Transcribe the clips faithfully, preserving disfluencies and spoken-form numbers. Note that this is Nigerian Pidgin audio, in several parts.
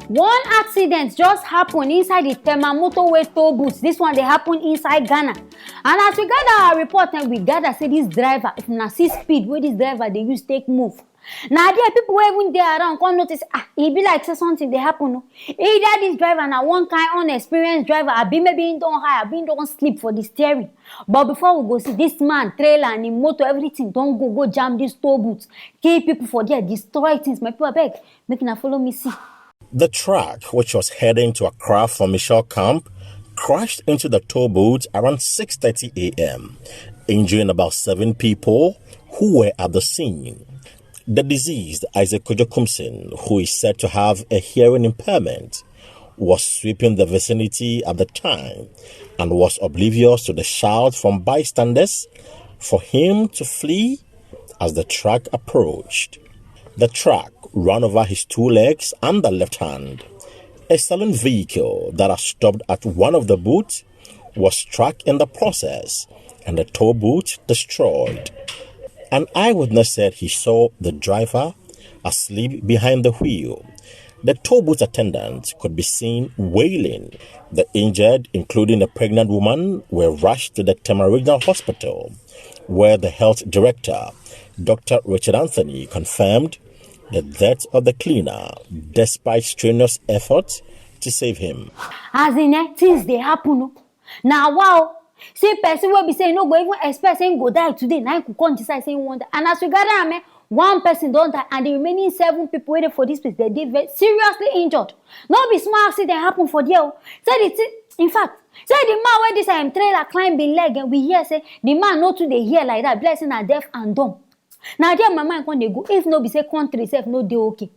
One accident just happen inside the Tema motorway toll booth. This one dey happen inside Ghana. And as we gather our report, and we gather say this driver, if una see speed wey this driver dey use take move, na there people wey even dey around come notice, ah, e be like say something dey happen o. Either this driver na one kind unexperienced driver, abi maybe he don high, abi he don sleep for the steering. But before we go see, this man, trailer and him motor, everything don go, go jam this toll booth, kill people for there, destroy things. My people, abeg, make una follow me see. The truck, which was heading to Accra from Michelle Camp, crashed into the toll booth around six thirty a m, injuring about seven people who were at the scene. The deceased, Isaac Kojo Kumsin, who is said to have a hearing impairment, was sweeping the vicinity at the time and was oblivious to the shout from bystanders for him to flee as the truck approached. The truck ran over his two legs and the left hand. A stolen vehicle that had stopped at one of the booths was struck in the process and the toll booth destroyed. An eyewitness said he saw the driver asleep behind the wheel. The toll booth attendant could be seen wailing. The injured, including a pregnant woman, were rushed to the Tema Regional Hospital, where the health director, Doctor Richard Anthony, confirmed the death of the cleaner despite strenuous efforts to save him. As in, eh, things dey happen o. Na wa o. See person wey be say e no go even expect say he go die today, na him go come decide say he wan die. And as we gather am, eh, one person don die, and the remaining seven people wey dey for this place, they dey very seriously injured. No be small accident happen for there o. Say the thing, in fact, say the man wey this um, trailer climb him leg, eh, we hear say the man no too dey hear like that, be like say na deaf and dumb. Na there my mind come dey go, if no be say country sef no dey okay.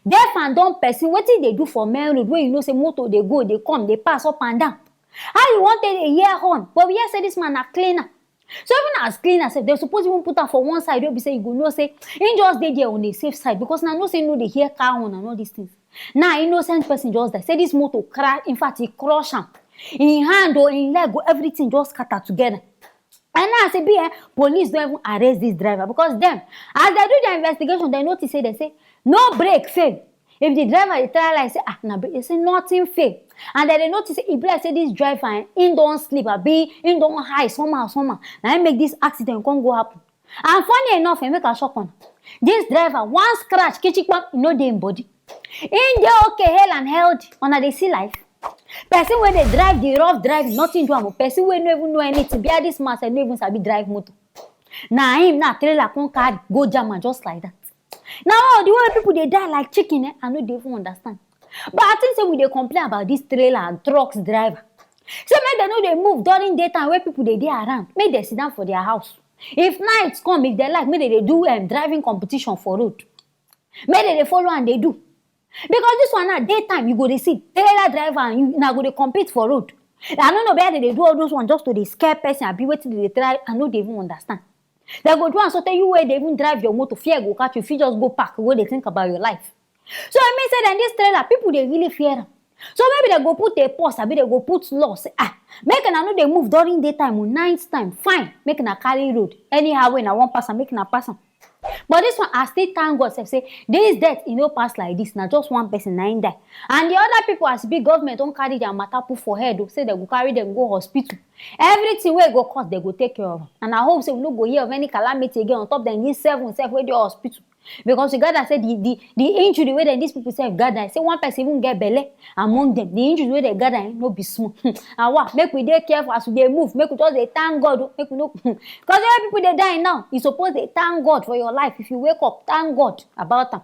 Deaf and dumb person, wetin dey do for main road wey you know say motor dey go, dey come, dey pass up and down? How you wan take dey hear horn? But we hear say this man na cleaner. So even as cleaner sef, dem suppose even put am for one side wey be say you go know say he just dey there on the safe side, because na know say he no dey hear car horn and all these things. Now innocent person just die. Say this motor crash, in fact, e crush am. Him hand o, him leg o, everything just scatter together. And now I say, be eh, police don even arrest this driver, because dem, as they do their investigation, they notice say, they say no brake fail. If the driver dey try like say, ah, na brake, they say nothing fail. And then they notice say e be like say this driver, eh, him don sleep, abi him don high somehow, somehow. Na him make this accident come go happen. And funny enough, eh, make I shock una. This driver, one scratch, kichikpam, e no dey him body. Him dey okay, hale and healthy. Una dey see life. Person wey dey drive the rough driving, nothing do am o. Person wey no even know anything, be this man sef no even sabi drive motor. Na him na trailer come carry go jam am just like that. Na all the way people dey die like chicken, eh, I no dey even understand. But I think say we dey complain about this trailer and trucks driver. Say make dem no dey move during daytime wey people dey dey around. Make dem sit down for their house. If night come, if dem like, make dem dey do um, driving competition for road. Make dem dey follow and dey do. Because this one na daytime, you go dey see trailer driver and you na go dey compete for road. I no know where dem dey do all those ones just to dey scare person, abi wetin dem dey try, I no dey even understand. Dem go do am so tey you wey dey even drive your motor, fear go catch you, fit just go park, go dey think about your life. So e mean say dem this trailer, people dey really fear am. So maybe dem go put a pause, abi dem go put law, say, ah, make una no dey move during daytime o, night time, fine, make una carry road. Anyhow wey una wan pass am, make una pass am. But this one, I still thank God sef say this death, e no pass like this, na just one person na him die. And the other people, as big government don carry their matter put for head o, say dem go carry dem go hospital. Everything wey go cost, dem go take care of am. And I hope say we no go hear of any calamity again on top dem this seven sef wey dey hospital. Because we gather say the the the injury wey dem these people sef gather, say one person even get belle among them. The injury wey dem gather, eh, no be small. And wa, make we dey careful as we dey move. Make we just dey thank God o. Make we no, because when people dey die now, you suppose dey thank God for your life. If you wake up, thank God about am.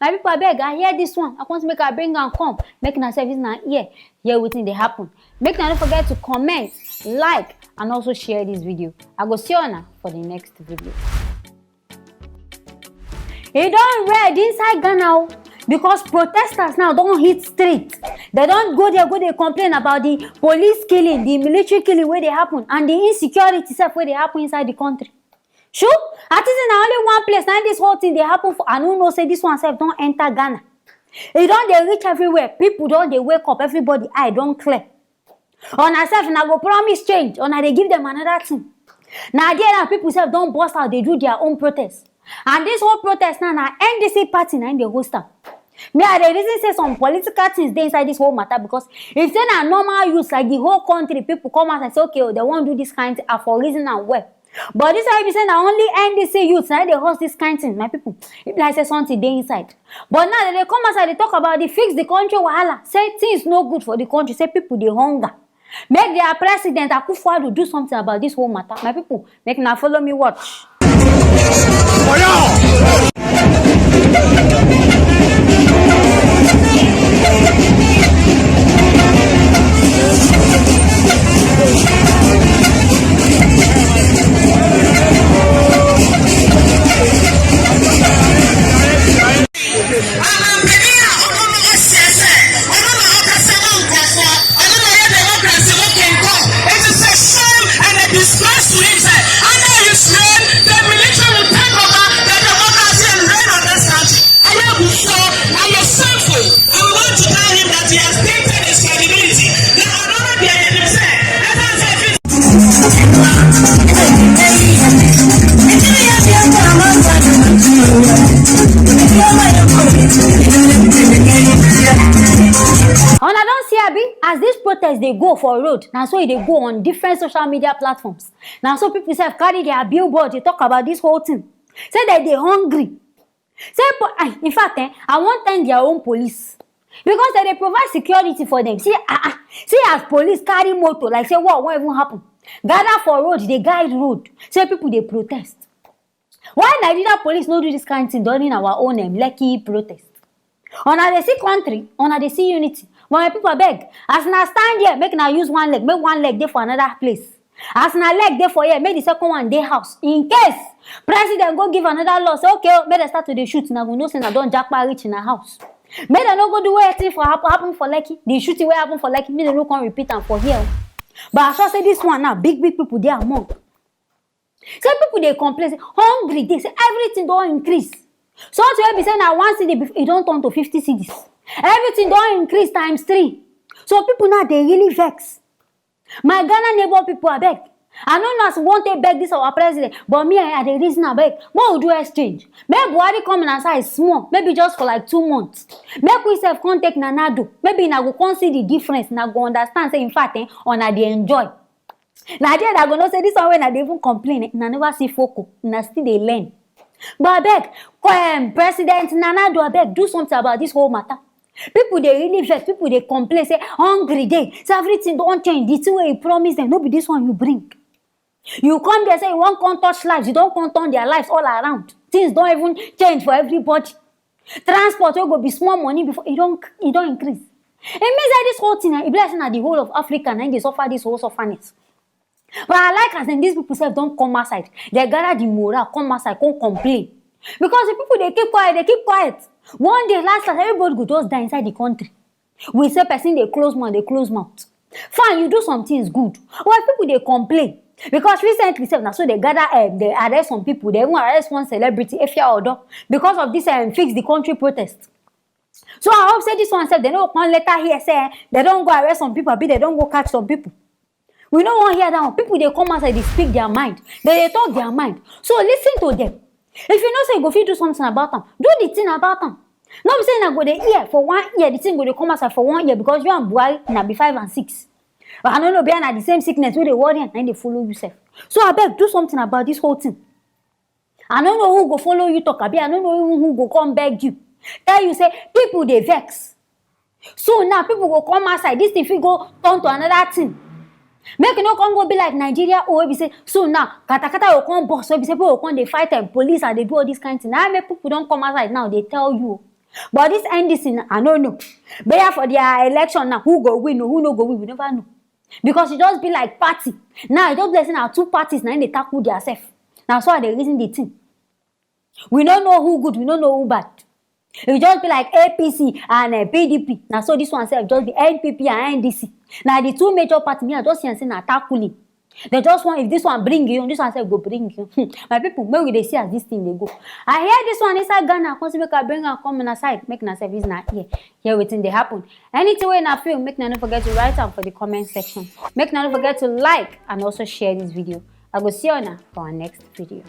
My people, abeg, I hear this one. I want make I bring am come. Make una service na ear, hear wetin dey happen. Make una no forget to comment, like, and also share this video. I go see una for the next video. E don red inside Ghana o, because protesters now don hit street. They don go there, go dey complain about the police killing, the military killing wey dey happen, and the insecurity sef wey dey happen inside the country. Sure, I think say na only one place na this whole thing dey happen for. I no know say this one sef don enter Ghana. E don dey reach everywhere. People don dey wake up. Everybody eye don clear. Una sef, una go promise change, una dey give them another thing. Na there now people sef don burst out, dey do their own protest. And this whole protest now, na N D C party na im dey host am. Me, I dey reason say some political things dey inside this whole matter, because if say na normal youths, like, the whole country people come out and say, okay, oh, they wan do this kind thing, I for reason am well. But this one be say na only N D C youths na dey host this kind thing, my people. E be like say something dey inside. But now they dey come outside, dey talk about the fix the country wahala. Say things no good for the country. Say people dey hunger. Make their president Akufo-Addo do something about this whole matter. My people, make una follow me watch. Una don see, abi, as this protest dey go for road, na so e dey go on different social media platforms. Na so people sef carry their billboard dey talk about this whole thing. Say dem dey hungry. Say, po- ah, in fact, eh, I wan thank their own police, because dem dey provide security for them. See, ah, ah, see as police carry motor, like say what wan even happen. Gather for road, dey guide road. Say people dey protest. Why Nigeria police no do this kind thing during our own, um, Lekki protest? Una dey see country, una dey see unity. But my people, abeg, as una stand here, make una use one leg, make one leg dey for another place. As una leg dey for here, make the second one dey house. In case president go give another law, say, okay, oh, make dem start to dey shoot, una go know say una don japa reach una house. Make dem no go do wetin for hap- happen for Lekki, the shooting wey happen for Lekki, make dem no come repeat am for here. But I sure say this one now, big big people dey among. Say people dey complain say hungry dey, say everything don increase. Something wey be say na one cedi before, e don turn to fifty cedis. Everything don increase times three. So people now dey really vex. My Ghana neighbor people, abeg. I no know as we wan take beg this our president, but me, I, I dey reason, abeg. Make we do exchange. Make Buhari come una side small, maybe just for like two months. Make we sef come take Nana Addo. Maybe una go come see the difference. Una go understand say, in fact, eh, una dey enjoy. Na there una go know say this one wey una dey even complain, eh, una never see foco, una still dey learn. But abeg, um, President Nana Addo, abeg, do something about this whole matter. People dey really vex, people dey complain say hungry dey, say everything don change. The thing wey you promise them, no be this one you bring. You come there say you wan come touch lives, you don come turn their lives all around. Things don even change for everybody. Transport wey go be small money before, e don, e don increase. E mean say this whole thing, eh, e be like say na the whole of Africa na im dey suffer this whole sufferness. But I like as dem, these people sef don come outside. They gather the morale, come outside, come complain. Because the people dey keep quiet, dey keep quiet. One day, last last, everybody go just die inside the country. We say person dey close mouth, dey close mouth. Fine, you do some things good. Why people dey complain? Because recently sef, na so they gather, um, they arrest some people. They even arrest one celebrity, Efia Odo, because of this, um, fix the country protest. So I hope say this one sef, they no come later hear say, eh, they don go arrest some people, abi they don go catch some people. We no wan hear that one. People dey come outside, dey speak their mind. They dey talk their mind. So listen to them. If you know say you go fit do something about am, do the thing about am. No be say una go dey hear for one ear, the thing go dey come outside for one ear, because you and Buhari na be five and six. But I no know, be na the same sickness wey dey worry am, na im dey follow you sef. So abeg, do something about this whole thing. I no know who go follow you talk, abi I no know even who go come beg you. Tell you say people dey vex. So now people go come outside, this thing fit go turn to another thing. Make e no come go be like Nigeria own wey be say, so now katakata go come burst, wey be say people go come dey fight, um, police and dey do all this kind thing. Na make people don come outside now dey tell you. But this N D C, na, I no know. But yeah, for their election now, who go win o, who no go win, we never know. Because e just be like party. Now e just be like say na two parties na im dey tackle their sef. Na so I dey reason the thing. We no know who good, we no know who bad. E just be like A P C and, uh, P D P. Na so this one sef just be N P P and N D C. Na the two major party, me, I just see am say na tackling. They just want, if this one bring you, this one sef go bring you. Hmm. My people, make we dey see as this thing dey go. I hear this one inside Ghana, come say make I bring am come una side, make una sef use una ear hear wetin dey happen. Anything wey una feel, make una no forget to write am for the comment section. Make una no forget to like and also share this video. I go see una for our next video.